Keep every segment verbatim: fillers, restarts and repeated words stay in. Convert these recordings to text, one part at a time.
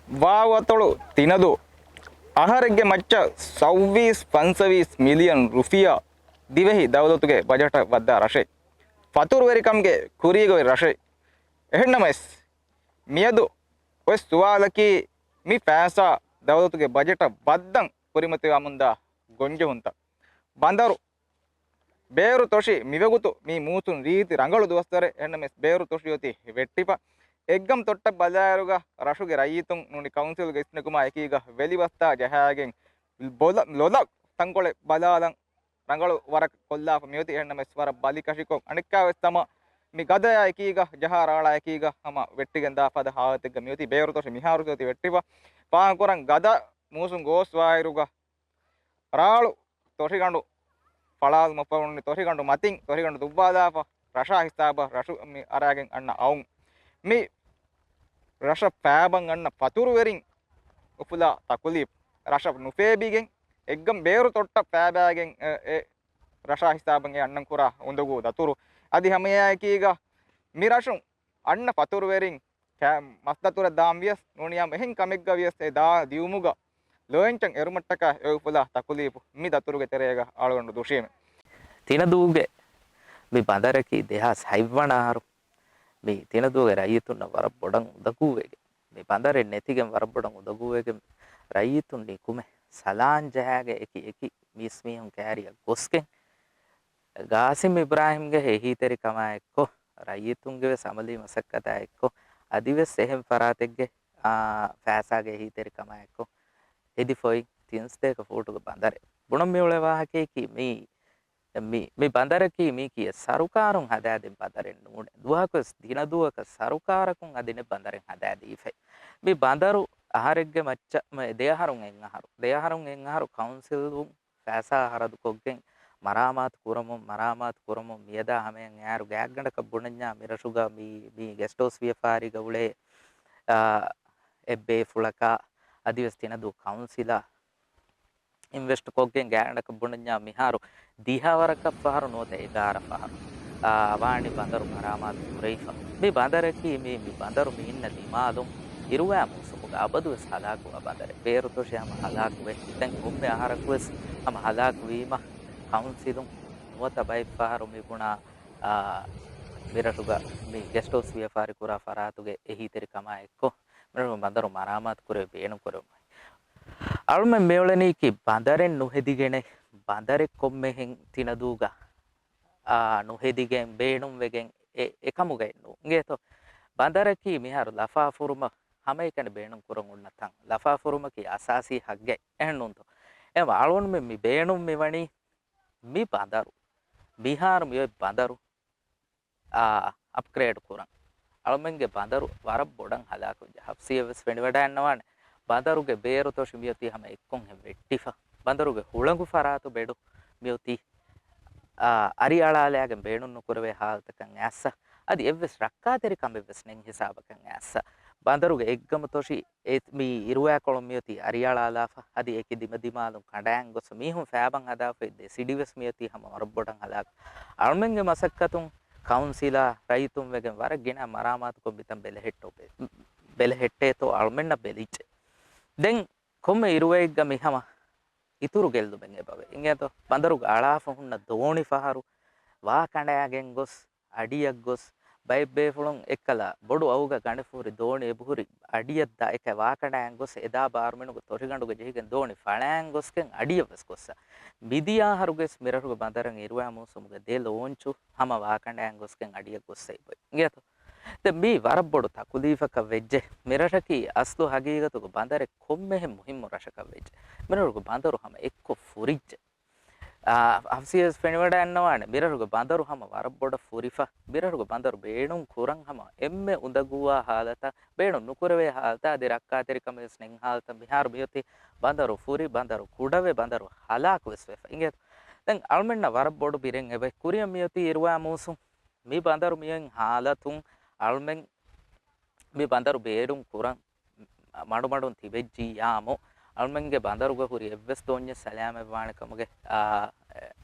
ވާވަތޮޅު ތިނަދޫ އަހަރެއްގެ މައްޗަށް ސައުވީސް ފަންސަވީސް މިލިއަން ރުފިޔާ ދިވެހި ދައުލަތުގެ ބަޖެޓަށް ވައްދާ ރަށެއް. ފަތުރުވެރިކަމުގެ ކުރީގަ އޮތް ރަށެއް. އެހެންނަމަވެސް، މިއަދު އޮތް ސުވާލަކީ، މި ފައިސާ ދައުލަތުގެ ބަޖެޓަށް ވައްދަން ކުރިމަތިވާމުންދާ ގޮންޖެހުންތައް. ބަނދަރު ބޭރު ތޮށި މިވަގުތު މީ މޫސުން ރީތި ރަނގަޅު ދުވަސްވަރެއް. އެހެންނަމަވެސް، ބޭރު ތޮށި އޮތީ ވެއްޓިފަ. އެއްގަމް ތޮއްޓަށް ބަލާއިރުގަ ރަށުގެ ރައްޔިތުން ނޫނީ ކައުންސިލްގެ އިސްނެގުމާ އެކީގަ ވެލި ބަސްތާ ޖަހާގެން ބޮލަ-، ލޮލަށް ތަންކޮޅެއް ބަލާލަން ރަނގަޅު ވަރަށް ކޮށްލާފަ މިއޮތީ. އެހެންނަމަވެސް، ވަރަށް ބަލިކަށިކޮށް، އަނެއްކާވެސް ހަމަ މި ގަދަޔާ އެކީގަ ޖަހާ ރާޅާ އެކީގަ ހަމަ ވެއްޓިގެން ދާ ފަދަ ހާލަތެއްގަ މިއޮތީ. ބޭރު ތޮށި މިހާރު އޮތީ ވެއްޓިފަ. ފާހަގަކުރަން، ގަދަ މޫސުން ގޯސްވާއިރުގަ ރާޅު ތޮށިގަނޑު ފަޅާލުމަށްފަހު ނޫނީ ތޮށިގަނޑު މަތިން ތޮށިގަނޑު ދުއްވާލާފަ، ރަށާ ހިސާބަށް ރަށު މި އަރާގެން އަންނަ އައުން. މި ރަށަށް ފައިބަން އަންނަ ފަތުރުވެރިން އުފުލާ ތަކުލީފު. ރަށަށް ނުފޭބިގެން، އެއްގަމް ބޭރު ތޮއްޓަށް ފައިބައިގެން، އެ، އެ ރަށާ ހިސާބަށް އެ އަންނަން ކުރާ އުނދަގޫ ދަތުރު. އަދި ހަމައެއާއެކީގަ މި ރަށުން އަންނަ ފަތުރުވެރިން ކަ-، މަސްދަތުރެއް ދާން ވިޔަސް ނޫނީ އެހެން ކަމެއްގަ ވިޔަސް އެ ދާ ދިއުމުގަ ލޯއިންޗަށް އެރުމަށްޓަކާ އެ އުފުލާ ތަކުލީފު މި ދަތުރުގެ ތެރޭގަ އަޅުގަނޑު ދުށީމެ. ތިނަދޫގެ މި ބަނދަރަކީ ދެހާސް ހަތްވަނަ އަހަރު މި ތިނަދޫގެ ރައްޔިތުންނަށް ވަރަށް ބޮޑަށް އުނދަގޫވެގެން، މި ބަނދަރެއް ނެތިގެން ވަރަށް ބޮޑަށް އުނދަގޫވެގެން ރައްޔިތުން ނިކުމެ ސަލާން ޖަހާގެ އެކި އެކި މީސްމީހުން ކައިރިއަށް ގޮސްގެން، ގާސިމް އިބްރާހިމްގެ އެހީތެރިކަމާ އެއްކޮށް، ރައްޔިތުންގެ ވެސް އަމަލީ މަސައްކަތާ އެއްކޮށް، އަދިވެސް އެހެން ފަރާތެއްގެ، އާ، ފައިސާގެ އެހީތެރިކަމާ އެއްކޮށް، ހެދިފައި ތިން ސަތޭކަ ފޫޓުގެ ބަނދަރެއް. ބުނަން މިއުޅޭ ވާހަކަޔަކީ މީ، މި، މި ބަނދަރަކީ މީކީ ސަރުކާރުން ހަދާދިން ބަނދަރެއް ނޫނޭ. ދުވަހަކުވެސް ދިނަދޫއަކަށް ސަރުކާރަކުން އަދި ނެތް ބަނދަރެއް ހަދާދީފައި. މި ބަނދަރު އަހަރެއްގެ މައްޗަށް، މަ-، ދެއަހަރުން އެއްއަހަރު، ދެއަހަރުން އެއްއަހަރު ކައުންސިލުން ފައިސާ ހަރަދުކޮށްގެން މަރާމާތު ކުރަމުން، މަރާމާތު ކުރަމުން މިއަދާ ހަމަޔަށް އައިރު ގާތްގަނޑަކަށް ބުނަންޏާ މިރަށުގަ މި، މި ގެސްޓް ހައުސް ވިޔަފާރީގަ އުޅޭ، އާ، އެއްބޭފުޅަކާ އަދިވެސް ތިނަދޫ ކައުންސިލާ އިންވެސްޓް ކޮށްގެން ގާތްގަނޑަކަށް ބުނަންޏާ މިހާރު ދިހަ ވަރަކަށް ފަހަރު ނުވަތަ އެގާރަ ފަހަރު، އާ، ވާނީ ބަނދަރު މަރާމާތު ކުރެވިފަ. މި ބަނދަރަކީ މި، މި ބަނދަރު މި އިންނަ ދިމާލުން އިރުވާ މޫސުމުގަ އަބަދުވެސް ހަލާކުވާ ބަނދަރެއް. ބޭރު ތޮށި ހަމަ ހަލާކުވެ، ދެން ކޮންމެ އަހަރަކުވެސް ހަމަ ހަލާކުވީމަ، ކައުންސިލުން ނުވަތަ ބައެއްފަހަރު މި ބުނާ، އާ، މިރަށުގަ މި ގެސްޓް ހައުސް ވިޔަފާރި ކުރާ ފަރާތުގެ އެހީތެރިކަމާ އެއްކޮށް، މިރަށު ބަނދަރު މަރާމާތު ކުރެވި ބޭނުން ކުރެވުމަށް. އަޅުމެން މިއުޅެނީކީ ބަނދަރެއް ނުހެދިގެނެއް، ބަނދަރެއް ކޮންމެހެން ތިނަދޫގަ، އާ، ނުހެދިގެން ބޭނުންވެގެން އެ، އެކަމުގައެއް ނޫން. އިނގޭތޯ؟ ބަނދަރަކީ މިހާރު ލަފާފުރުމަށް ހަމައެކަނި ބޭނުން ކުރަން އޮންނަ ތަން. ލަފާފުރުމަކީ އަސާސީ ހައްގެއް. އެހެން ނޫންތޯ؟ އެ އަޅުގަނޑުމެން މި ބޭނުން މިވަނީ މި ބަނދަރު، މިހާރު މިއޮތް ބަނދަރު، އާ، އަޕްގްރޭޑް ކުރަން. އަޅުމެންގެ ބަނދަރު ވަރަށް ބޮޑަށް ހަލާކުވެއްޖެ. ހަފްސީއަށް ވެސް ފެނިވަޑައިގަންނަވާނެ. ބަނދަރުގެ ބޭރު ތޮށި މިއޮތީ ހަމަ އެއްކޮށްހެން ވެއްޓިފަ. ބަނދަރުގެ ހުޅަނގު ފަރާތު ބެޑު މިއޮތީ، އާ، އަރިއަޅާލާގެން ބޭނުން ނުކުރެވޭ ހާލަތަކަށް އައިއްސަ، އަދި އެއްވެސް ރައްކާތެރި ކަމެއްވެސް ނެތް ހިސާބަކަށް އައިއްސަ. ބަނދަރުގެ އެއްގަމު ތޮށި އެ، މި އިރުވާކޮޅުން މިއޮތީ އަރިއަޅާލާފަ، އަދި އެކި ދިމަދިމާލުން ކަނޑައިން ގޮސް މީހުން ފައިބަން ހަދާފައި ދެ ސިޑިވެސް މިއޮތީ ހަމަ ވަރަށް ބޮޑަށް ހަލާކު. އަޅުމެންގެ މަސައްކަތުން ކައުންސިލާ ރައްޔިތުން ވެގެން ވަރަށް ގިނަ މަރާމާތުކޮށް މިތަން ބެލެހެއްޓޯ-، ބެލެހެއްޓޭތޯ އަޅުމެންނަށް ބެލިއްޖެ. ދެން ކޮންމެ އިރުވައެއްގަ މި ހަމަ އިތުރު ގެއްލުމެއް އެބަވޭ. އިނގޭތޯ؟ ބަނދަރުގަ އަޅާފަ ހުންނަ ދޯނި ފަހަރު ވާ ކަނޑާގެން ގޮސް، އަޑިއަށް ގޮސް، ބައެއް ބޭފުޅުން އެއްކަލަ ބޮޑު އައުގަ ގަނެފަ ހުރި ދޯނި އެބަހުރި އަޑިއަށް ދާ އެކަ ވާކަނޑައިން ގޮސް، އެދާ ބާރުމިނުގެ ތޮށިގަނޑުގަ ޖެހިގެން ދޯނި ފަޅައިން ގޮސްގެން އަޑިއަށް ވެސް ގޮއްސަ. މިދިޔަ އަހަރުގެސް މިރަށުގެ ބަނދަރަށް އިރުވާ މޫސުމުގެ ދެ ލޯންޗު ހަމަ ވާކަނޑައިން ގޮސްގެން އަޑިއަށް ގޮއްސަ އިބޮތް. އިނގޭތޯ؟ ދެން މީ ވަރަށް ބޮޑު ތަކުލީފަކަށް ވެއްޖެ. މިރަށަކީ އަސްލު ހަގީގަތުގަ ބަނދަރެއް ކޮންމެހެން މުހިއްމު ރަށަކަށް ވެއްޖެ. މިރަށުގެ ބަނދަރު ހަމަ އެއްކޮށް ފުރިއްޖެ. އާ، ހަފްސީއަށް ފެނިވަޑައިގަންނަވާނެ، މިރަށުގެ ބަނދަރު ހަމަ ވަރަށް ބޮޑަށް ފުރިފަ، މިރަށުގެ ބަނދަރު ބޭނުން ކުރަން ހަމަ އެންމެ އުނދަގޫވާ ހާލަތަށް، ބޭނުން ނުކުރެވޭ ހާލަތަށް، އަދި ރައްކާތެރިކަމެއް ވެސް ނެތް ހާލަތަށް މިހާރު މިއޮތީ. ބަނދަރު ފުރި، ބަނދަރު ކުޑަވެ، ބަނދަރު ހަލާކު ވެސް ވެފަ. އިނގޭތޯ؟ ދެން އަޅުމެންނަށް ވަރަށް ބޮޑު ބިރެއް އެބަ ކުރިއަށް މިއޮތީ އިރުވާ މޫސުން. މި ބަނދަރު މިއޮތް ހާލަތުން އަޅުމެން މި ބަނދަރު ބޭރުން ކުރަން މަޑުމަޑުން ތިބެއްޖިއްޔާމު، އަޅުމެންގެ ބަނދަރުގަ ހުރި އެއްވެސް ދޯންޏެއް ސަލާމަތްވާނެ ކަމުގެ، އާ،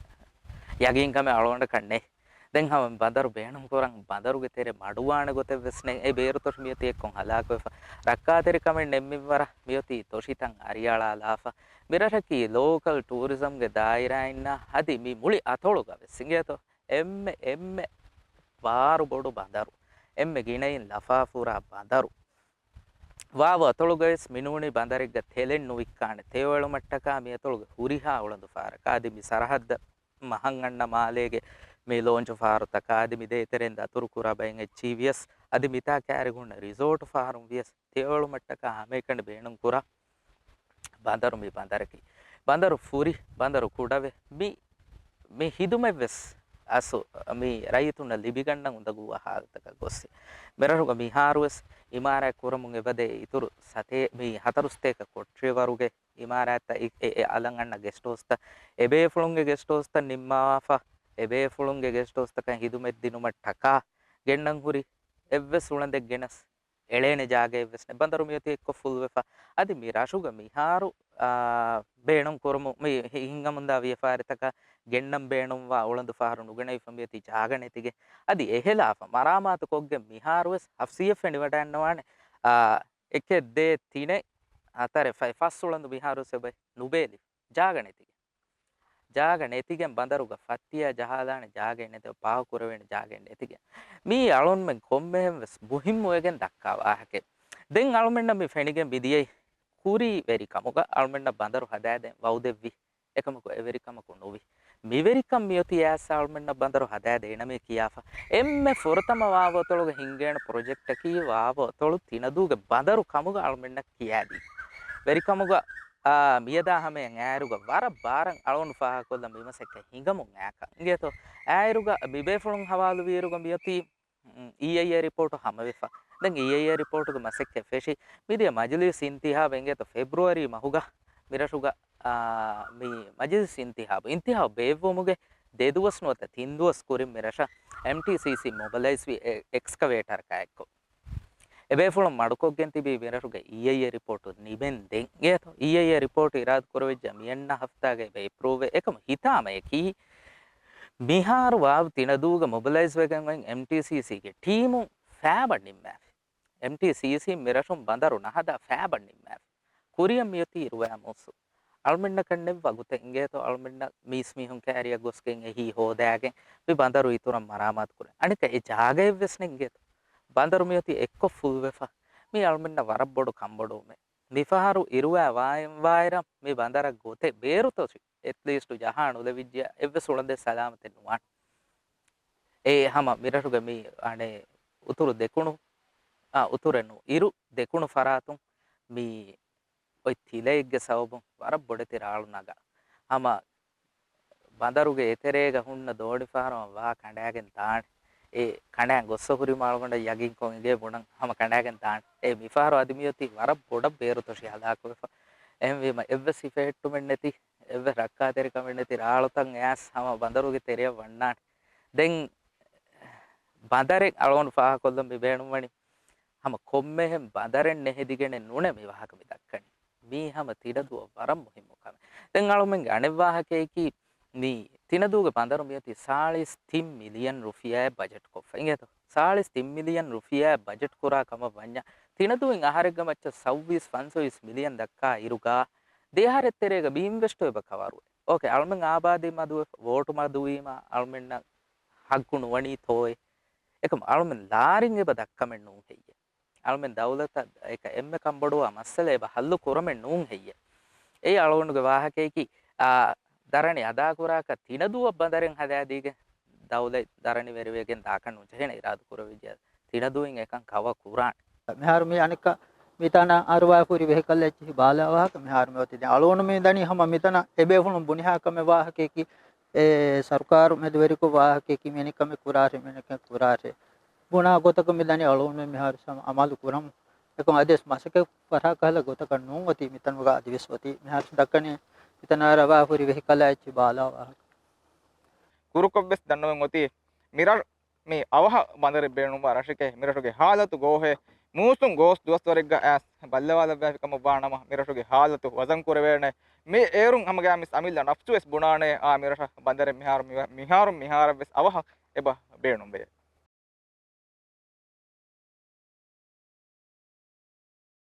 ޔަގީންކަމެއް އަޅުގަނޑަކަށް ނެތް. ދެން ހަމަ ބަނދަރު ބޭނުން ކުރަން ބަނދަރުގެ ތެރެ މަޑުވާނެ ގޮތެއް ވެސް ނެތް. އެ ބޭރުތަށު މިއޮތީ އެއްކޮށް ހަލާކުވެފަ. ރައްކާތެރިކަމެއް ނެތް މިންވަރަށް މިއޮތީ ތޮށިތައް އަރިއަޅާލާފަ. މިރަށަކީ ލޯކަލް ޓޫރިޒަމްގެ ދާއިރާއިންނާ އަދި މި މުޅި އަތޮޅުގަ ވެސް އިނގޭތޯ. އެންމެ، އެންމެ ބާރު ބޮޑު ބަނދަރު. އެންމެ ގިނައިން ލަފާފުރާ ބަނދަރު. ވާވަ އަތޮޅުގައި ވެސް މިނޫނީ ބަނދަރެއްގަ ތެލެއް ނުވިއްކާނެ. ތެޔޮއެޅުމަށްޓަކާ މި އަތޮޅުގެ ހުރިހާ އުޅަނދު ފަހަރަކަށް އަދި މި ސަރަހައްދަށް މަހަށް އަންނަ މާލޭގެ މި ލޯންޗު ފަހަރުތަކާ އަދި މި ދޭތެރެއިން ދަތުރު ކުރާ ބައެއް އެއްޗިހި ވިޔަސް އަދި މިތާ ކައިރި ހުންނަ ރިސޯޓު ފަހަރުން ވިޔަސް ތެޔޮއެޅުމަށްޓަކާ ހަމައެކަނި ބޭނުން ކުރާ ބަނދަރު މި ބަނދަރަކީ. ބަނދަރު ފުރި، ބަނދަރު ކުޑަވެ، މި، މި ހިދުމަތް ވެސް އަސް މި ރައްޔިތުންނަށް ލިބިގަންނަ އުނދަގޫވާ ހާލަތަކަށް ގޮއްސި. މިރަށުގަ މިހާރު ވެސް އިމާރާތް ކުރަމުން އެބަދޭ އިތުރު ސަތޭ، މި ހަތަރު ސަތޭކަ ކޮޓަރިވަރުގެ އިމާރާތްތައް އެ، އެ، އެ އަލަށް އަންނަ ގެސްޓް ހައުސްތައް އެބޭފުޅުންގެ ގެސްޓް ހައުސްތައް ނިންމާފަ، އެބޭފުޅުންގެ ގެސްޓް ހައުސްތަކަށް ހިދުމަތް ދިނުމަށް ޓަކާ ގެންނަން ހުރި އެއްވެސް އުޅަނދެއް ގެނަސް އެޅޭނެ ޖާގައެއް ވެސް ނެތް. ބަނދަރު މިއޮތީ އެއްކޮށް ފުލްވެފަ. އަދި މި ރަށުގަ މިހާރު، އާ، ބޭނުން ކުރުމު، މި ހި-، ހިނގަމުންދާ ވިޔަފާރިތަކަށް ގެންނަން ބޭނުންވާ އުޅަނދު ފަހަރު ނުގެނެވިފަ މިއޮތީ ޖާގަ ނެތިގެން. އަދި އެހެލާފަ މަރާމާތު ކޮށްގެން މިހާރު ވެސް ހަފްސީއަށް ފެނިވަޑައިންނަވާނެ، އާ، އެކެއް ދޭއް ތިނެއް ހަތަރެއް ފައި ފަސް އުޅަނދު މިހާރު ވެސް އެބަ ނުބޭލި. ޖާގަ ނެތިގެން. ޖާގަ ނެތިގެން ބަނދަރުގަ ފައްތިޔާ ޖަހާލާނެ ޖާގައެއް ނެތެވެ. ޕާހަ ކުރެވޭނެ ޖާގައެއް ނެތިގެން. މީ އަޅުންމެން ކޮންމެހެން ވެސް މުހިއްމުވެގެން ދައްކާ ވާހަކައެއް. ދެން އަޅުމެންނަށް މި ފެނިގެން މިދިޔައީ ކުރީ ވެރިކަމުގަ އަޅުމެންނަށް ބަނދަރު ހަދާދޭން ވައުދެއްވި. އެކަމަކު އެވެރިކަމަކު ނުވި. މިވެރިކަން މިއޮތީ އައިސް އަޅުމެންނަށް ބަނދަރު ހަދާދޭނަމޭ ކިޔާފަ. އެންމެ ފުރަތަމަ ވާވައުތޮޅުގަ ހިންގޭނެ ޕްރޮޖެކްޓަކީ ވާވައުތޮޅު ތިނަދޫގެ ބަނދަރު ކަމުގަ އަޅުމެންނަށް ކިޔާދީ. ވެރިކަމުގަ، އާ، މިއަދާ ހަމަޔަށް އާއިރުގަ ވަރަށް ބާރަށް އަޅުން ފާހަގަކޮށްލަން މި މަސައްކަތް ހިނގަމުން އާކަން އިނގޭތޯ. އާއިރުގަ މިބޭފުޅުން ހަވާލުވިއިރުގަ މިއޮތީ އީއައިއޭ ރިޕޯޓު ހަމަވެފަ. ދެން އީއައިއޭ ރިޕޯޓުގެ މަސައްކަތް ފެށި، މިދިޔަ މަޖިލީސް އިންތިހާބު އިނގޭތޯ ފެބްރުއަރީ މަހުގަ މިރަށުގަ، އާ، މި މަޖިލީސް އިންތިހާބު، އިންތިހާބު ބޭއްވުމުގެ ދެ ދުވަސް ނުވަތަ ތިން ދުވަސް ކުރިން މިރަށަށް އެމްޓީސީސީ މޮބަލައިޒްވި އެ، އެކްސްކަވޭޓަރަކާ އެއްކޮށް. އެބޭފުޅުން މަޑުކޮށްގެން ތިބީ މިރަށުގެ އީއައިއޭ ރިޕޯޓު ނިމެން ދެން. އިނގޭތޯ އީއައިއޭ ރިޕޯޓު އިރާދަ ކުރެވިއްޖެ މިއަންނަ ހަފްތާގައި އެބަ އެޕްރޫވްވޭ. އެކަމަ ހިތާމަޔަކީ މިހާރު ވާވް ތިނަދޫގަ މޮބަލައިޒްވެގެން އޮތް އެމްޓީސީސީގެ ޓީމު ފައިބަށް ނިންމާފި. އެމްޓީސީސީ މިރަށުން ބަނދަރު ނަހަދާ ފައިބަށް ނިންމާފި. ކުރިއަށް މިއޮތީ އިރުވާ މޫސު. އަޅުމެންނަކަށް ނެތް ވަގުތެއް އިނގޭތޯ އަޅުމެންނަށް މީސްމީހުން ކައިރިއަށް ގޮސްގެން އެހީ ހޯދާގެން މި ބަނދަރު އިތުރަށް މަރާމާތު ކުރަން. އަނެއްކާ އެ ޖާގައެއް ވެސް ނެތް އިނގޭތޯ. ބަނދަރު މިއޮތީ އެއްކޮށް ފުލްވެފަ. މީ އަޅުމެންނަށް ވަރަށް ބޮޑު ކަންބޮޑުވުމެއް. މިފަހަރު އިރުވާ ވާއިރަށް މި ބަނދަރަށް ގޮތެއް ބޭރު ތޮށި އެޓްލީސްޓު ޖަހާ ނުލެވިއްޖެ އެއްވެސް އުޅަނދެއް ސަލާމަތެއް ނުވާނެ. އެ ހަމަ މިރަށުގެ މި އަނެއް އުތުރު ދެކުނު، އާ، އުތުރެއް ނޫން، އިރު ދެކުނު ފަރާތުން މި އޮތް ތިލައެއްގެ ސަބަބުން ވަރަށް ބޮޑެތި ރާޅު ނަގާ. ހަމަ ބަނދަރުގެ އެތެރޭގަ ހުންނަ ދޯނި ފަހަރު ވާ ކަނޑާގެން ދާނެ. އެ ކަނޑާން ގޮއްސަ ހުރީމަ އަޅުގަނޑަށް ޔަގީންކޮށް އިނގޭ ބުނަން ހަމަ ކަނޑާގެން ދާނެ. އެ މިފަހަރު އަދި މިއޮތީ ވަރަށް ބޮޑަށް ބޭރު ތޮށި ހަލާކުވެފަ. އެހެންވީމަ އެއްވެސް ހިފެހެއްޓުމެއް ނެތި، އެއްވެސް ރައްކާތެރިކަމެއް ނެތި ރާޅުތައް އައިސް ހަމަ ބަނދަރުގެ ތެރެއަށް ވަންނާނެ. ދެން ބަނދަރެއް އަޅުގަނޑު ފާހަގަކޮށްލަން މި ބޭނުންވަނީ. ހަމަ ކޮންމެހެން ބަނދަރެއް ނެހެދިގެނެއް ނޫނޭ މި ވާހަކަ މި ދައްކަނީ. މީ ހަމަ ތިނަދޫއަށް ވަރަށް މުހިއްމު ކަމެއް. ދެން އަޅުމެންގެ އަނެއް ވާހަކަޔަކީ މި ތިނަދޫގެ ބަނދަރު މިއޮތީ ސާޅީސް ތިން މިލިއަން ރުފިޔާއެއް ބަޖެޓް ކޮށްފަ އިނގޭތޯ. ސާޅީސް ތިން މިލިއަން ރުފިޔާއެއް ބަޖެޓް ކުރާ ކަމަށް ވަންޏާ ތިނަދޫއިން އަހަރެއްގެ މައްޗަށް ސައުވީސް ފަންސަވީސް މިލިއަން ދައްކާ އިރުގަ ދެ އަހަރެއް ތެރޭގަ ބީންވެސްޓު އެބަ ކަވަރުވޭ. އޯކޭ، އަޅުމެން އާބާދީ މަދުވެ، ވޯޓު މަދުވީމަ އަޅުމެންނަށް ހައްގު ނުވަނީތޯއޭ؟ އެކަމް އަޅުމެން ލާރިން އެބަ ދައްކަމެއް ނޫން ހެއްޔޭ؟ އަޅުމެން ދައުލަތަށް އެކަ އެންމެ ކަންބޮޑުވާ މައްސަލަ އެބަ ހައްލު ކުރަމެއް ނޫން ހެއްޔޭ؟ އެއީ އަޅުގަނޑުގެ ވާހަކަޔަކީ، އާ، ދަރަނި އަދާކުރާކަށް ތިނަދޫއަށް ބަނދަރެއް ހަދާދީގެން ދައުލަތް ދަރަނިވެރިވެގެން ދާކަށް ނުޖެހޭނެ އިރާދަ ކުރެވިއްޖެ. ތިނަދޫއިން އެކަން ކަވަރ ކުރާނެ. މިހާރު މި އަނެއްކާ މިތާނަ އަރުވާފުރި ވެހިކަލް އެއްޗިހި ބާލާ ވާހަކަ މިހާރު މި އޮތީ. ދެން އަޅުގަނޑު މި ދަނީ ހަމަ މިތަނަށް އެބޭފުޅުން ބުނިހާ ކަމެއް ވާހަކަޔަކީ، އެ ސަރުކާރު މެދުވެރިކޮށް ވާހަކަޔަކީ މިނިކަމެއް ކުރާށޭ، މިނިކަމެއް ކުރާށޭ ބުނާ ގޮތަކަށް މި ދަނީ އަޅުގަނޑުމެން މިހާރު ހަމަ އަމަލު ކުރަމު. އެކަމް އަދިވެސް މަސައްކަތް ފަށާ ކަހަލަ ގޮތަކަށް ނޫން އޮތީ މިތަނުގަ އަދިވެސް އޮތީ. މިހާރު ދައްކަނީ މިތަނަށް އަރަވާ ހުރި ވެހިކަލާ އެއްޗި ބާލާ ވާހަކަ. ކުރުކޮށްވެސް ދަންނަވަން އޮތީ މިރަށް މި އަވަހަށް ބަނދަރެއް ބޭނުންވާ ރަށެކޭ. މިރަށުގެ ހާލަތު ގޯހޭ. މޫސުން ގޯސް ދުވަސްވަރެއްގަ އައިސް ބައްލަވާލައްވާފި ކަމަށް ވާނަމަ، މިރަށުގެ ހާލަތު ވަޒަން ކުރެވޭނެ. މި އޭރުން ހަމަގައިމުވެސް އަމިއްލަ ނަފްސުވެސް ބުނާނެ، އާ، މިރަށަށް ބަނދަރެއް މިހާރު މި-، މިހާރު މިހާރަށްވެސް އަވަހަށް އެބަ ބޭނުންވޭ.